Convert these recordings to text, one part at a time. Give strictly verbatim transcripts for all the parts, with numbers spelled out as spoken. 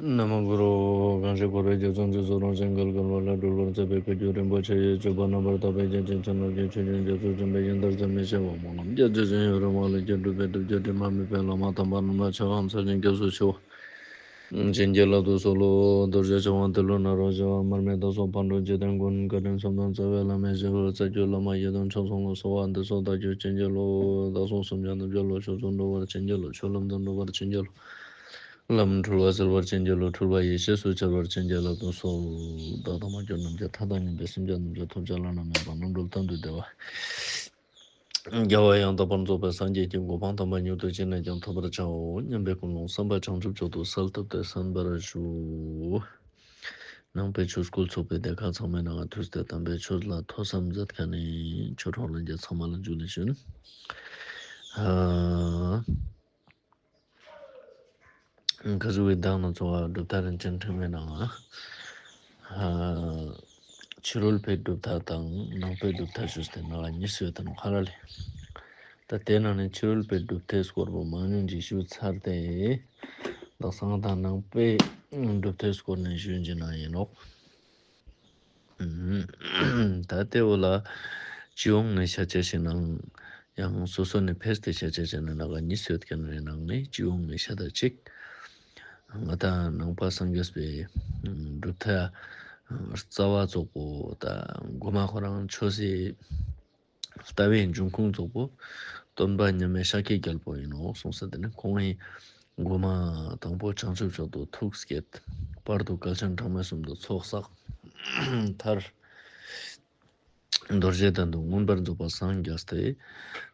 ན་མོ་གུ་རུ། གང་ཞིག་འཁོར་བའི་རྒྱ་མཚོ་འཇིགས་སུ་རུང་ཞིང་བརྒལ་དཀའ་བ་ལས་སྒྲོལ་བར་མཛད་པའི་བཀའ་བརྒྱུད་རིན་པོ་ཆེ་ཡི་སྤྱོད་པ་རྣམ་པར་དག་པའི་རྒྱ་ཆེན་ཆེན་རབ་ཀྱི་ཆོས་ཀྱི་རྒྱ་མཚོ་འཇོམས་པའི་ཡོན་ཏན་ཟད་མི་ཤེས་པ་སྨོན་ལམ་རྒྱ་ཆེ་ཞིང་ཡུན་རིང་བ་ལྷུན་གྱིས་གྲུབ་པའི་སྒྲུབ་བརྒྱུད་དྲི་མ་མེད་པའི་བླ་མ་དམ་པ་རྣམས་ལ་ཕྱག་འཚལ་ཞིང་སྐྱབས་སུ་མཆིའོ། བྱིན་གྱིས་བརླབ་ཏུ་གསོལ་ལོ། རྡོ་རྗེ་འཆང་དབང་ཏེ་ལོ་ནཱ་རོ་ཞི་བ་མར་མི་དྭགས་པོ་ཕག་གྲུ་འཇིག་རྟེན་མགོན་བཀའ་དྲིན་གསུམ་དང་རྩ་བའི་བླ་མའི་ཞབས་ལ་རྩ་བརྒྱུད་བླ་མ་ཡི་དམ་མཆོག་གསུམ་ལ་གསོལ་བ་འདེབས་སོ། བདག་རྒྱུད་བྱིན་གྱིས་རློབས། བདག་སོགས་སེམས་ཅན་ཐམས་ཅད་བློ་ཆོས་སུ་འགྲོ་བར་བྱིན་གྱིས་རློབས། ཆོས་ལམ་དུ་འགྲོ་བར་བྱིན་གྱིས་རློབས། ལམ་འཁྲུལ་བ་སེལ་བར་བྱིན་གྱིས་རློབས། འཁྲུལ་བ་ཡེ་ཤེས་སུ་འཆར་བར་བྱིན་གྱིས་བརླབ་ཏུ་གསོལ། བདག་དང་མ་གྱུར་ནམ་མཁའི་མཐའ་དང་མཉམ་པའི་སེམས་ཅན་ཐམས་ཅད་ཐོབ་བྱ་བླ་ན་མེད་པ་རྣམ་གྲོལ་དོན་དུ་བདེ་བ། རྒྱལ་བ་ཡང་དག་པར་རྫོགས་པའི་སངས་རྒྱས་ཀྱི་གོ་འཕང་དམ་པ་མྱུར་དུ་ཅི་ནས་ཀྱང་ཐོབ་པར་བྱའོ་སྙམ་པའི་ཀུན་སློང་བསམ་པ་བྱང་ཆུབ་མཆོག་ཏུ་གསལ་བཏབ་སྟེ་གསན་པར་ཞུ། ནང་པའི་ཆོས་སྐུལ་ཚོགས་པའི་སྡེ་ཁག་ཚང་མའི་ནང་ང་ཐུགས་ཏེ་དམ་པའི་ཆོས་ལ་ཐོས་བསམ་མཛད་མཁན་ནི་ཆོས་གྲོགས་ལྷན་རྒྱས་ཚང་མ་ལ་ཇུ་ལེ་ཞུ། ཨ། ཁ་ཟུ་བའི་མདང་ང་ཚོ་བ་གྲུབ་མཐའ་རིན་ཆེན་ཕྲེང་བའི་ནང་ང་ཨ་ཕྱི་རོལ་པའི་གྲུབ་མཐའ་དང་ནང་པའི་གྲུབ་མཐའ་ཞུས་ཏེ་ནང་ལ་གཉིས་སུ་ཡོད་དེ་ནོག་ཧ་ལ་ལེ། ད་དེ་ནང་ནས་ཕྱི་རོལ་པའི་གྲུབ་མཐའི་སྐོར་པོ་མང་ཉུང་ཅིག་ཞུ་ཚར་ཏེ། ད་སང་དང་ནང་པའི་གྲུབ་མཐའི་སྐོར་ནས་ཞུ་ཡིན་ན་ཡིན་ནོག། ད་དེ་བོ་ལ་སྤྱི་ཡོངས་ནས་བཤད་ཅེས་ཤིག་ནང་ཡང་སོ་སོ་ནས་ཕེས་ཏེ་བཤད་ཅེས་ཤིག་ནང་ལ་ག་གཉིས་ཡོད་མཁན་རེ་ནང་ནས་སྤྱི་ཡོངས་ནས་བཤད་ད་ཅིག། ང་དང་ནང་པ་སངས་རྒྱས་པའི་གྲུབ་མཐའ་རྩ་བ་ཙོགས་པོ་ད་གོ་མ་ཁོ་རང་ཆོས་སི་ལྟ་བའི་འབྱུང་ཁུངས་ཙོགས་པོ་སྟོན་པ་མཉམ་མེད་ཤཱཀྱའི་རྒྱལ་པོ་ཡིན་ནོག་གསུངས་ས་དེ་ནི་ཁོང་ངི་གོ་མ་དང་པོ་བྱང་ཆུབ་མཆོག་ཏུ་ཐུགས་བསྐྱེད། བར་དུ་བསྐལ་ཆེན་གྲངས་མེད་གསུམ་དུ་ཚོགས་བསགས། མཐར་རྡོ་རྗེ་གདན་དུ་མངོན་པར་རྫོགས་པར་སངས་རྒྱས་ཏེ།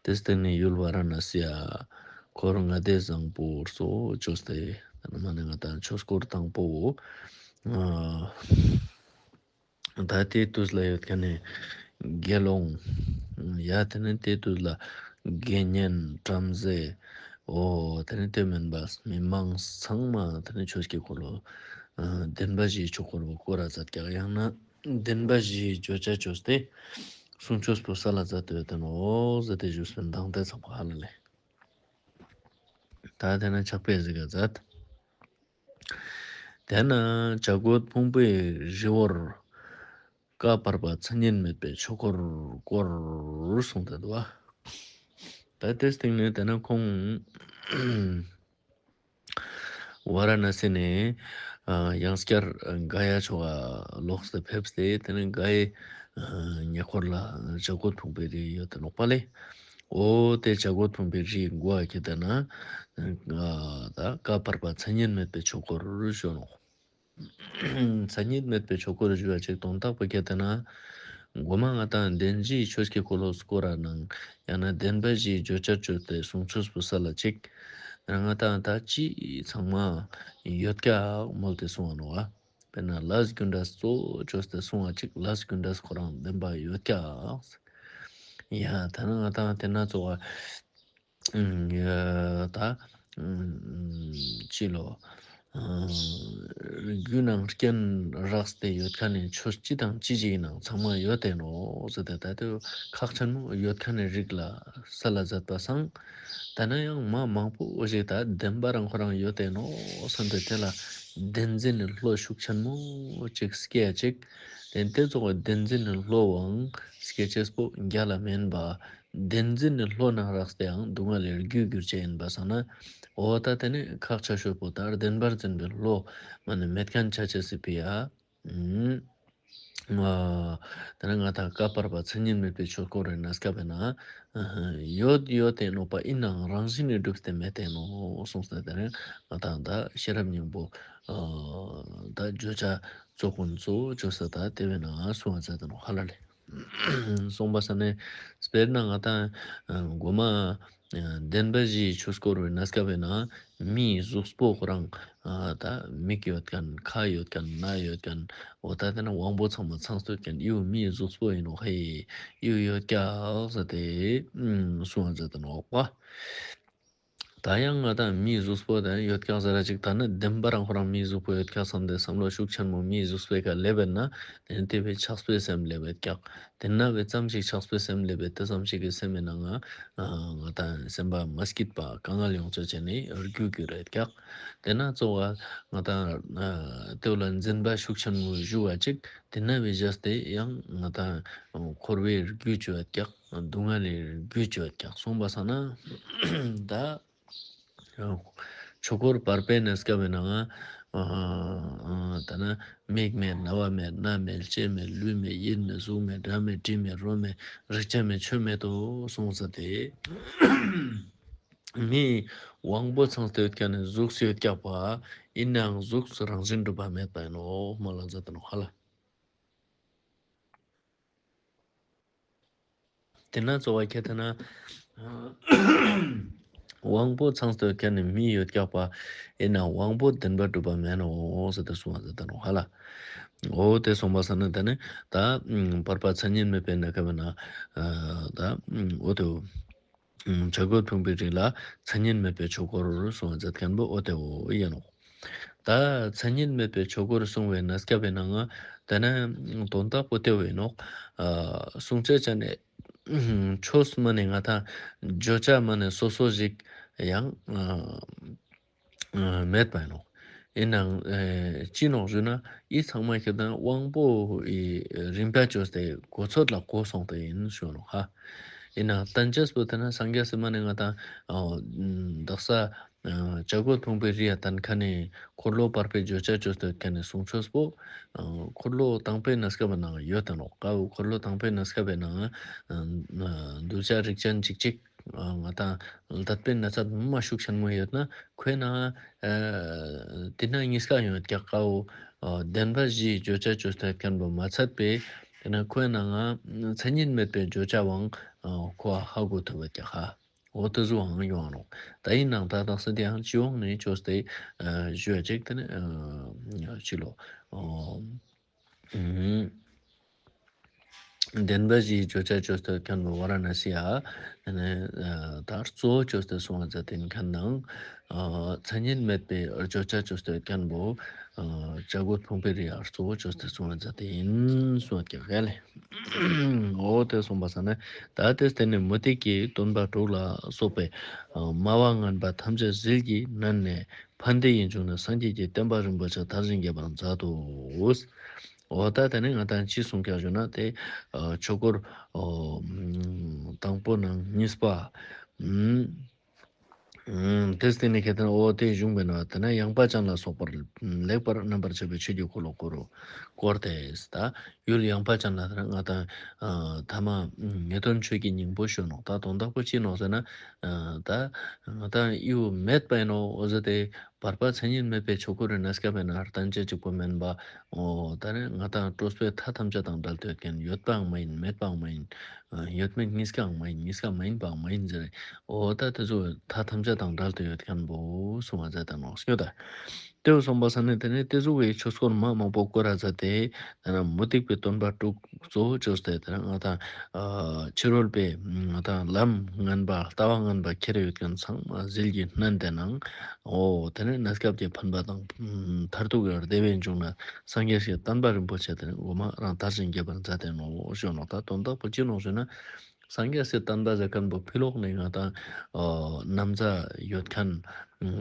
དེ་སྟེང་ནས་ཡུལ་ཝཱ་ར་ཎ་སི་ཡ་འཁོར་ལྔ་སྡེ་བཟང་པོ་སོགས་བཅོས་ཏེ། ད་ནི་མ་ནི་ང་དང་ཆོས་སྐོར་དང་པོ་བོ། ཨ། ད་དེ་དུས་ལ་ཡོད་མཁན་ནི་དགེ་སློང་། ཡ་དེ་ནི་དེ་དུས་ལ་དགེ་བསྙེན་བྲམ་ཟེ། འོ་དེ་ནི་དེ་མིན་པ་མི་མང་ཚང་མ་དེ་ནི་ཆོས་ཀྱི་འཁོར་ལོ། ཨ། བདེན་པ་བཞིའི་ཆོས་འཁོར་ལོ་བསྐོར་ར་མཛད་ཀྱག། ཡང་ན་བདེན་པ་བཞིའི་བརྗོད་བྱ་བཅོས་ཏེ་གསུང་ཆོས་པོ་སལ་ལ་མཛད་དེ་ཡོད་དེ་ནོག་ཟེར་ཏེ་ཞུས་པའི་མདང་དེ་ཚང་པོ་ཧ་ལ་ལེ། ད་དེ་ན་ཕྱག་དཔེ་གཟིགས་ཀ་མཛད། དེ་ན་བྱ་རྒོད་ཕུང་པོའི་རི་བོར། བཀའ་བར་པ་མཚན་ཉིད་མེད་པའི་ཆོས་འཁོར་བསྐོར་གསུངས་ཏེ་འདུག་པ། ད་དེ་སྟེང་ནས་དེ་ན་ཁོང་ཝཱ་ར་ཎ་སི་ནས་ཨ་ཡང་སྐྱར་ག་ཡ་ཕྱོགས་ལ་ལོག་སྟེ་ཕེབས་ཏེ་དེ་ནས་ག་ཡའི་ཨ་ཉེ་འཁོར་ལ་བྱ་རྒོད་ཕུང་པོའི་རི་ཡོད་དེ་ནོག་པ་ལེ། འོ་དེ་བྱ་རྒོད་ཕུང་པོའི་རིའི་མགོ་ཁྱེར་ཏེ་ན་ཨ་ད་བཀའ་བར་པ་མཚན་ཉིད་མེད་པའི་ཆོས་འཁོར་ཞུ་ནོག། མཚན་ཉིད་མེད་པའི་ཆོས་འཁོར་ཞུ་བ་ཅིག་དོན་དག་པོ་ཁྱེར་ཏེ་ན། མགོ་མ་ང་དང་བདེན་བཞིའི་ཆོས་ཀྱི་འཁོར་ལོ་བསྐོར་ར་ནང་ཡང་ན་བདེན་པ་བཞིའི་བརྗོད་བྱ་བཅོས་ཏེ་གསུང་ཆོས་པོ་སལ་ལ་ཅིག། ང་དང་ད་ཅི་ཚང་མ་ཡོད་ཀྱག་མོལ་ཏེ་གསུང་བ་ནོག་པ། དཔེར་ན་ལས་རྒྱུ་འབྲས་གཙོ་བོ་བཅོས་ཏེ་གསུང་བ་ཅིག། ལས་རྒྱུ་འབྲས་ཁོ་རང་བདེན་པ་ཡོད་ཀྱག། ཡ་ད་ནི་ང་དང་དེ་ན་ཚོ་བ། ཨ་ད་ཨ་ཅི་ལོ། ཨ་རྒྱུ་ནང་རྐྱེན་རགས་ཏེ་ཡོད་མཁན་ནི་ཆོས་ཅི་དང་ཅི་ཞིག་ནང་ཚང་མ་ཡོད་དེ་ནོག་ཟེར་ཏེ་ད་དེ་ཁག་ཆེན་མོ་ཡོད་མཁན་ནི་རིགས་ལ་སལ་ལ་མཛད་པ་སང་། ད་ནི་ཡང་མ་མང་པོ་ཞིག་ད་བདེན་པ་རང་ཁོ་རང་ཡོད་དེ་ནོག་བསམ་སྟེ་དེ་ལ་བདེན་འཛིན་ནི་བློ་ཤུགས་ཆེན་མོ་ཅིག་སྐྱེ་ཡ་ཅིག། དེ་དེ་ཚོ་བདེན་འཛིན་ནི་བློའང་སྐྱེ་ཅེས་པོ་རྒྱ་ལ་མེན་པ། བདེན་འཛིན་ནི་བློ་ནང་རགས་ཏེ་ཡང་སྡུག་བསྔལ་ལས་རྒྱུ་གྱུར་ཅེས་ཡིན་པ་སང་ན། འོ་ད་དེ་ནི་ཁག་ཆེ་ཤོས་པོ་ད་བདེན་པར་འཛིན་པའི་བློ་མ་ནི་མེད་མཁན་ཆ་ཅེས་སི་ཕི་ཡ། ཨ་དེ་ནི་ང་དང་བཀའ་བར་པ་མཚན་ཉིད་མེད་པའི་ཆོས་འཁོར་རེ་ན་སྐབས་ན་ཡོད་ཡོད་དེ་ནོག་པ་ཡིན་ནའང་རང་བཞིན་ནི་གྲུབ་སྟེ་མེད་དེ་ནོག་གསུངས་ཏེ་དེ་ནི་ང་དང་ད་ཤེས་རབ་སྙིང་པོ་ད་བརྗོད་བྱ་གཙོ་ཀུན་གཙོ་བོ་བཅོས་ས་ད་དེ་བས་ན་གསུང་བ་མཛད་དེ་ནོག་ཧ་ལ་ལེ། གསུངས་པ་ས་ནས་དཔེར་ན་ང་དང་མགོ་མ་བདེན་པ་བཞིའི་ཆོས་སྐོར་བའི་གནས་སྐབས་ན་མིའི་གཟུགས་པོ་ཁོ་རང་ད་མིག་ཡོད་མཁན་ཁ་ཡོད་མཁན་སྣ་ཡོད་མཁན་འོ་ད་དེ་ན་དབང་པོ་ཚང་མ་ཚང་སྟེ་ཡོད་མཁན་ཡུ་མིའི་གཟུགས་པོ་ཡིན་ནོག་ཧེ་ཡུ་ཡོད་ཀྱག་ཟེར་ཏེ་གསུང་བ་མཛད་དེ་ནོག་པ། ད་ཡང་ང་ཏང་མིའི་གཟུགས་པོ་དེ་ཡོད་ཀྱག་ཟེར་ར་ཅིག་ད་ནི་བདེན་པ་རང་ཁོ་རང་མིའི་གཟུགས་པོ་ཡོད་ཀྱག་བསམ་སྟེ་བསམ་བློ་ཤུགས་ཆེན་མོ་མིའི་གཟུགས་པོའི་ཀ་སླེབས་པས་ན་དེ་ནི་དེ་བས་ཆགས་པའི་སེམས་སླེབས་ཀྱག་དེ་ན་བས་ཙམ་ཞིག་ཆགས་པའི་སེམས་སླེབས་པས་དེ་ཙམ་ཞིག་གི་སེམས་མེད་ན་ང་ང་ཏང་སེམས་པ་མ་སྐྱིད་པ་དཀའ་ངལ་ཡོང་ཆ་ཆེ་ནི་རྒྱུ་རྒྱུ་རེད་ཀྱག་དེ་ན་གཙོ་བོ་ང་ཏང་དེ་ལ་འཛིན་པ་ཤུགས་ཆེན་མོ་ཞུ་བ་ཅིག་དེ་ན་བས་བཞག་སྟེ་ཡང་ང་ཏང་འཁོར་བའི་རྒྱུ་བཅོ་ཡོད་ཀྱག་སྡུག་བསྔལ་ལས་རྒྱུ་བཅོ་ཡོད་ཀྱག་སོང་པ་སང་ན་ད་ཆོས་འཁོར་བར་པའི་གནས་སྐབས་ནང་ང་ད་ན་མིག་མེད་རྣ་བ་མེད་སྣ་མེད་ལྕེ་མེད་ལུས་མེད་ཡིད་མེད་གཟུགས་མེད་སྒྲ་མེད་དྲི་མེད་རོ་མེད་རེག་བྱ་མེད་ཆོས་མེད་དོ་གསུངས་ས་དེ། མིའི་དབང་པོ་ཚང་སྟེ་ཡོད་ཀྱག་ནི་གཟུགས་སུ་ཡོད་ཀྱག་པ་ཡིན་ནའང་གཟུགས་སུ་རང་བཞིན་གྲུབ་པ་མེད་པ་ཡིན་ནོ་མ་ལ་མཛད་དེ་ནོ་ཧ་ལ། དེ་ན་གཙོ་བོ་ཁྱེད་དེ་ན་དབང་པོ་ཚང་སྟེ་ཡོད་ཀྱག་ནི་མི་ཡོད་ཀྱག་པ་ཡིན་ན་དབང་པོ་བདེན་པ་གྲུབ་པ་མེད་ནོ་ཟེར་ཏེ་གསུངས་པ་ཟེར་ཏེ་ནོ་ཧ་ལ། འོ་དེ་གསུངས་པ་ས་ན་དེ་ནི་ད་བར་པ་མཚན་ཉིད་མེད་པའི་གནས་སྐབས་ན་ད་འོ་དེ་བྱ་རྒོད་ཕུང་པོའི་རི་ལ་མཚན་ཉིད་མེད་པའི་ཆོས་འཁོར་གསུངས་པ་མཛད་མཁན་པོ་འོ་དེ་འོ་ཡིན་ནོ། ད་མཚན་ཉིད་མེད་པའི་ཆོས་འཁོར་གསུངས་པའི་གནས་སྐབས་ནང་ང་དེ་ནི་དོན་དག་པོ་དེ་བོ་ཡིན་ནོ། གསུང་ཆོས་ཅན་ནི་ཆོས་མ་ནི་ང་ཏང་བརྗོད་བྱ་མ་ནི་སོ་སོ་ཞིག་ཡང་མེད་པ་ཡིན་ནོ། ཡིན་ནའང་ཅི་ནོག་ཞུ་ན་འི་ཚང་མ་ཁྱེད་དང་དབང་པོ་ཡི་རིམ་པ་བཅོས་ཏེ་གོ་ཚོད་ལ་གོ་སོང་སྟེ་ཡིན་ཞུ་ནོ་ཧ། ཡིན་ནའང་བསྟན་བཅོས་པོ་དེ་ན་སངས་རྒྱས་སི་མ་ནི་ང་ཏང་དག་ས་བྱ་རྒོད་ཕུང་པོའི་རི་ཡ་བསྟན་མཁན་ནི་འཁོར་ལོ་བར་པའི་བརྗོད་བྱ་བཅོས་ཏེ་ཡོད་མཁན་ནི་གསུང་ཆོས་པོ་འཁོར་ལོ་དང་པོའི་གནས་སྐབས་ནང་ཡོད་དེ་ནོ། ཀ་བོ་འཁོར་ལོ་དང་པོའི་གནས་སྐབས་ནང་གདུལ་བྱ་རིགས་ཅན་ཅིག་ཅིག་ང་ཏང་ལྡད་པའི་གནས་ཚད་མ་ཤུགས་ཆེན་མོ་ཡོད་ན་ཁོའི་ནང་དེ་ན་གཉིས་ཀ་ཡོད་ཀྱག་ཀ་བོ་བདེན་པ་བཞིའི་བརྗོད་བྱ་བཅོས་ཏེ་ཡོད་མཁན་པོ་མ་ཚད་པའི་དེ་ན་ཁོའི་ནང་མཚན་ཉིད་མེད་པའི་བརྗོད་བྱ་བའང་ཁོ་ཧ་གོ་ཐུབ་པ་ཀྱག་ཧ། འོ་དེ་ཟུག་ཡང་ཡོང་ནོ། ད་ཡིན་ནའང་ད་དག་ས་དེ་ཡང་སྤྱི་ཡོངས་ནས་བཅོས་ཏེ་ཞུ་བ་ཅིག་དེ་ནི་ཅི་ལོ། བདེན་པ་བཞིའི་བརྗོད་བྱ་བཅོས་ཏེ་ཡོད་མཁན་པོ་ཝཱ་ར་ཎ་སི་ཡ། དེ་ནི་ད་གཙོ་བོ་བཅོས་ཏེ་གསུང་བ་མཛད་དེ་ཡིན་མཁན་ནང་མཚན་ཉིད་མེད་པའི་བརྗོད་བྱ་བཅོས་ཏེ་ཡོད་མཁན་པོ་བྱ་རྒོད་ཕུང་པོའི་རི་ཡ་གཙོ་བོ་བཅོས་ཏེ་གསུང་བ་མཛད་དེ་ཡིན་གསུངས་ཀྱག་ལེ། འོ་དེ་གསུངས་པ་ས་ན་ད་དེ་དེ་ནི་མུ་སྟེགས་ཀྱི་སྟོན་པ་དྲུག་ལ་སོགས་པའི་སྨྲ་བ་ངན་པ་ཐམས་ཅད་ཟིལ་གྱིས་མནན་ནས་ཕན་བདེ་ཡིད་འབྱུང་ནས་སངས་རྒྱས་ཀྱི་བསྟན་པ་རིན་པོ་ཆེ་དར་ཞིང་རྒྱས་པར་མཛད་དོ། འོ་ད་དེ་ནི་ང་ཏང་ཅི་གསུང་ཀྱག་ཞུ་ན་དེ་ཆོས་འཁོར་དང་པོ་ནང་གཉིས་པ། ཨུམ། དེ་སྟེང་ནས་ཁྱེད་དང་འོ་དེ་གཞུང་མེད་ན་དེ་ན་ཡངས་པ་ཅན་ལ་སོགས་པར་ལེགས་པར་རྣམ་པར་ཕྱེ་བའི་ཆོས་ཀྱི་འཁོར་ལོ་བསྐོར་རོ། བསྐོར་ཏེ་ད་ཡུལ་ཡངས་པ་ཅན་ལ་དེ་ན་ང་ཏང་ཐ་མ་ངེས་དོན་ཆོས་ཀྱི་སྙིང་པོ་ཞུ་ནོག། ད་དོན་དག་པོ་ཅི་ནོག་ཟེར་ན་ད་ང་ཏང་ཡུལ་མེད་པ་ཡིན་ནོ། འོ་ཟེར་ཏེ་བར་པ་མཚན་ཉིད་མེད་པའི་ཆོས་འཁོར་རི་གནས་སྐབས་ཡིན་ན་བརྟན་བཅོས་གཅིག་པོ་མིན་པ། འོ་ད་ནི་ང་ཏང་སྤྲོས་པའི་མཐའ་ཐམས་ཅད་དང་བྲལ་ཏེ་ཡོད་མཁན་ཡོད་པའང་མ་ཡིན་མེད་པའང་མ་ཡིན། ཡོད་མེད་གཉིས་ཀའང་མ་ཡིན་གཉིས་ཀ་མ་ཡིན་པའང་མ་ཡིན་ཟེར། འོ་ད་དེ་ཚོ་མཐའ་ཐམས་ཅད་དང་བྲལ་ཏེ་ཡོད་མཁན་པོ་གསུང་བ་མཛད་དེ་ནོག་སྙོ་ད། དེ་བོ་གསུངས་པ་ས་ནི་དེ་ནི་དེ་ཚོ་བའི་ཆོས་འཁོར་མ་མང་པོ་བསྐོར་ར་མཛད་དེ་དེ་ན་མུ་སྟེགས་པའི་སྟོན་པ་དྲུག་གཙོ་བོ་བཅོས་ཏེ་དེ་ན་ང་ཏང་ཕྱི་རོལ་པའི་ང་ཏང་ལམ་ངན་པ་ལྟ་བ་ངན་པ་ཁྱེར་ཡོད་མཁན་ཚང་མ་ཟིལ་གྱིས་མནན་ཏེ་ནང་འོ་དེ་ནི་གནས་སྐབས་ཀྱི་ཕན་པ་དང་མཐར་ཐུག་གི་བདེ་བའི་འབྱུང་གནས་སངས་རྒྱས་ཀྱི་བསྟན་པ་རིན་པོ་ཆེ་དེ་ནི་འོ་མ་རང་དར་ཞིང་རྒྱས་པར་མཛད་དེ་ནོག་ཞུ་ནོག། ད་དོན་དག་པོ་ཅི་ནོག་ཞུ་ན། སངས་རྒྱས་སི་བསྟན་པ་ཟེར་མཁན་པོ་ཕི་ལོགས་ནས་ང་ཏང་ཨ་ན་བཟའ་ཡོད་མཁན།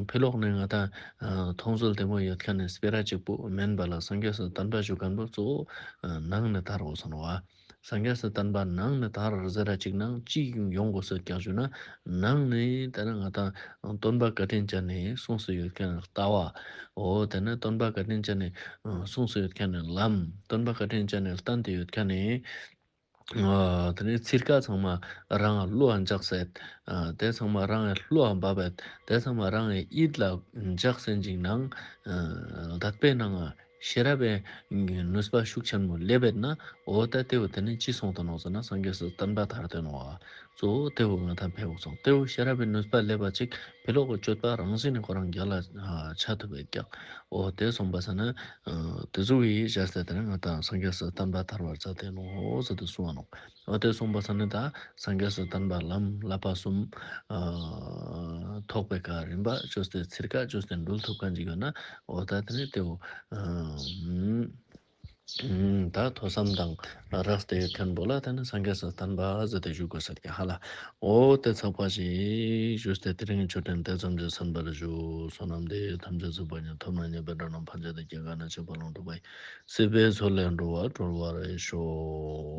ཕི་ལོགས་ནས་ང་ཏང་ཨ་མཐོང་ཚུལ་བདེ་མོ་ཡོད་མཁན་ནི་སྤེ་ར་གཅིག་པོ་མིན་པ་ལ་སངས་རྒྱས་སི་བསྟན་པ་ཞུ་མཁན་པོ་གཙོ་བོ་ཨ་ནང་ནས་དར་འོ་སོང་བ། སངས་རྒྱས་སི་བསྟན་པ་ནང་ནས་དར་ཟེར་ར་གཅིག་ནང་ཅི་ཡོང་དགོས་ཟེར་ཀྱག་ཞུ་ན་ནང་ནས་དེ་ན་ང་ཏང་སྟོན་པ་བཀའ་དྲིན་ཅན་ནི་གསུངས་སུ་ཡོད་མཁན་ལྟ་བ། འོ་དེ་ནས་སྟོན་པ་བཀའ་དྲིན་ཅན་ནི་གསུངས་སུ་ཡོད་མཁན་ནི་ལམ། སྟོན་པ་བཀའ་དྲིན་ཅན་ནི་བསྟན་ཏེ་ཡོད་མཁན་ནི། ཨ་དེ་ནས་ཚིར་ཀ་ཚང་མ་རང་བློ་འཇགས་སེད། ཨ་དེ་ཚང་མ་རང་བློ་འབབ་བེད། དེ་ཚང་མ་རང་ཡིད་ལ་འཇགས་སེད་ཅིག་ནང་ཨ་དད་པའི་ནང་ང་ཤེས་རབ་པའི་ནུས་པ་ཤུགས་ཆེན་མོ་སླེབས་བེད་ན། འོ་ད་དེ་བོ་དེ་ནས་ཅི་སོང་ད་ནོག་ཟེར་ན་སངས་རྒྱས་སི་བསྟན་པ་དར་ཏེ་ནོག། གཙོ་བོ་ཏེ་བོ་ང་དང་ཕེ་བོ་སོང་། ཏེ་བོ་ཤེས་རབ་པའི་ནུས་པ་ལེབ་པ་ཅིག་ཕི་ལོག་གི་སྤྱོད་པ་རང་བཞིན་ནི་ཁོ་རང་རྒྱལ་ལ་ཆ་ཐུབ་པའི་ཀྱག། འོ་ཏེ་སོང་པ་ས་ན་ཏེ་ཟུག་གི་ཞར་ས་ཏེ་ནེ་ང་དང་སངས་རྒྱས་སི་བསྟན་པ་དར་བར་མཛད་དེ་ནོག་ཟེར་ཏེ་གསུངས་པ་ནོག། འོ་ཏེ་སོང་པ་ས་ན་ད་སངས་རྒྱས་སི་བསྟན་པ་ལམ་བསླབ་པ་གསུམ་ཐོག་པའི་ཀ་རིམ་པ་བཅོས་ཏེ་ཚིར་ཀ་བཅོས་ཏེ་འགྲུལ་ཐུབ་ཁན་ཅིག་ཡོད་ན་འོ་ད་ཏེ་ནེ་ཏེ་བོ་ད་ཐོས་བསམ་དང་རགས་ཏེ་ཡོད་ཁན་བོ་ལ་ཏེ་ནེ་སངས་རྒྱས་སི་བསྟན་པ་ཟེར་ཏེ་ཞུ་གོས་ཟེར་ཏེ་ཧ་ལ། འོ་ཏེ་ཚགས་པ་ཞིག་ཞུས་ཏེ་དེ་རིང་མཆོད་སྤྲིན་ཏེ་ཙམ་གྱིས་གསན་པར་ཞུ། བསོད་ནམས་འདི་ཡིས་ཐམས་ཅད་གཟིགས་པ་ཉིད། ཐོབ་ནས་ཉེས་པའི་དགྲ་རྣམས་ཕམ་བྱས་ཏེ། སྐྱེ་རྒ་ན་འཆིའི་རྦ་ཀློང་འཁྲུགས་པ་ཡི། སྲིད་པའི་མཚོ་ལས་འགྲོ་བ་སྒྲོལ་བར་ཤོག།